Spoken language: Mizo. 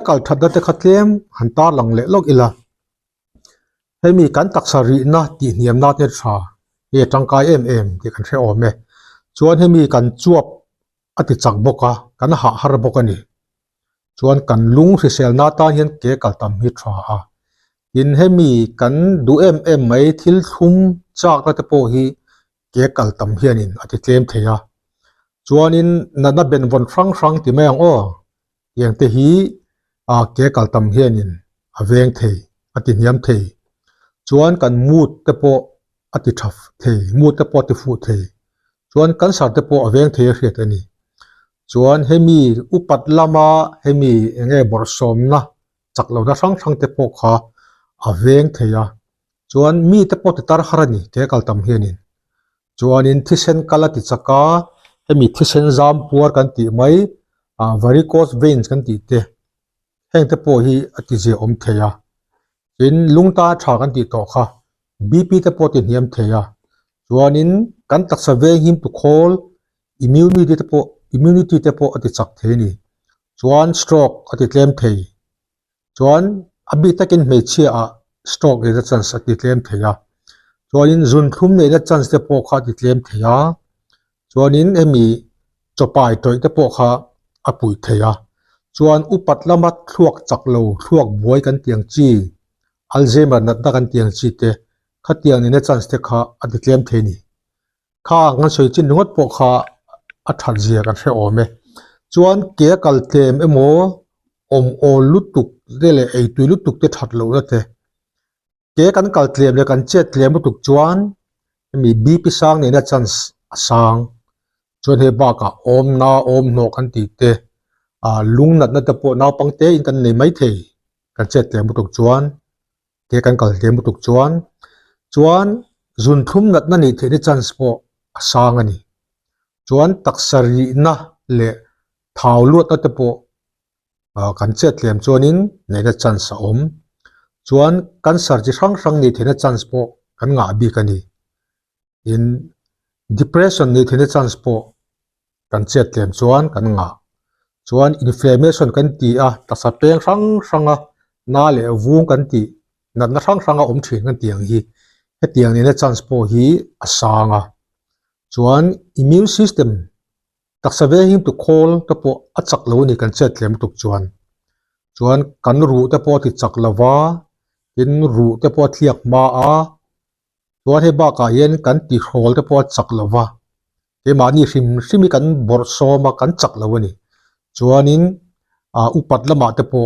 Kal thatna te kha tlem han tar lang leh lawk ila, hemi kan taksa rihna tih hniam nan hian tha nge tangkai em em tih kan hre awm e. Chuan hemi kan chuap a ti chak bawk a, kan hah har bawk a ni. Chuan kan lung hriselna tan hian ke kal tam hi tha a. Tin hemi kan duh em em mai thil thlum chakna te pawh hi ke kal tam hianin a ti tlem thei a. Chuanin natna benvawn hrang hrang ti mai ang aw. Tiang te hi ah ke kal tam hianin a veng thei, a ti hniam thei. Chuan kan mood te pawh a ti tha thei, mood te pawh a ti fuh thei. Chuan cancer te pawh a veng thei a hriat a ni. Chuan hemi upat lama hemi eng nge bawrhsawmna chak lohna hrang hrang te pawh kha a veng thei a. Chuan mi te pawh ti tar har a ni ke kal tam hianin. Chuanin thisen kal a ti chak a, hemi thisen zam puar kan tih mai, ah varicose veins kan tih te, heng te pawh hi a ti zia awm thei a. Tin, lung ta tha kan tih tawh kha BP te pawh a ti hniam thei a. Chuanin kan taksa veng him tu khawl immunity te pawh immunity te pawh a ti chak thei a ni. Chuan stroke a ti tlem thei. Chuan a bik takin hmeichhia ah stroke neihna chance a ti tlem thei a. Chuanin zunthlum neihna chance te pawh kha a ti tlem thei a. Chuanin hemi chawpai tawih te pawh kha a puih thei a. Chuan upat lama thluak chak lo, thluak buai kan tih ang chi, Alzheimer natna kan tih ang chi te khatiang neihna chance te kha a ti tlem thei a ni. Kha ang an sawi chin ringawt pawh kha a that zia kan hre awm e. Chuan ke a kal tlem emaw awm awl lutuk te leh eitui lutuk te that lohna te. Ke kan kal tlem leh kan chet tlem lutuk chuan hemi BP sang neihna chance a sang. Chuan hei bakah awmna awm hnawh kan tih te ah lung natna te pawh naupang te in kan nei maithei kan chet tlem lutuk chuan. Ke kan kal tlem lutuk chuan chuan zunthlum natna nih theihna chance pawh a sang a ni. Chuan taksa rihna leh thau luatna te pawh ah kan chet tlem chuanin neihna chance a awm. Chuan cancer chi hrang hrang nih theihna chance pawh kan ngah bik a ni. Tin, depression nih theihna chance pawh kan chet tlem chuan kan ngah. Chuan inflammation kan ti a, taksa peng hrang hrang a, na leh vung kan tih, natna hrang hrang a awm thin kan tih ang hi, hetiang nihna chance pawh hi a sang a. Chuan immune system taksa veng tu khawl te pawh a chak lo a ni kan chet tlem lutuk chuan. Chuan kan ruh te pawh a ti chak lo va, tin ruh te pawh a thliak hma a. Chuan hei bakah hian kan tihrawl te pawh a chak lo va, keimahni hrim hrim hi kan bawrh sawm a, kan chak lo a ni. Chuanin ah upat lamah te pawh.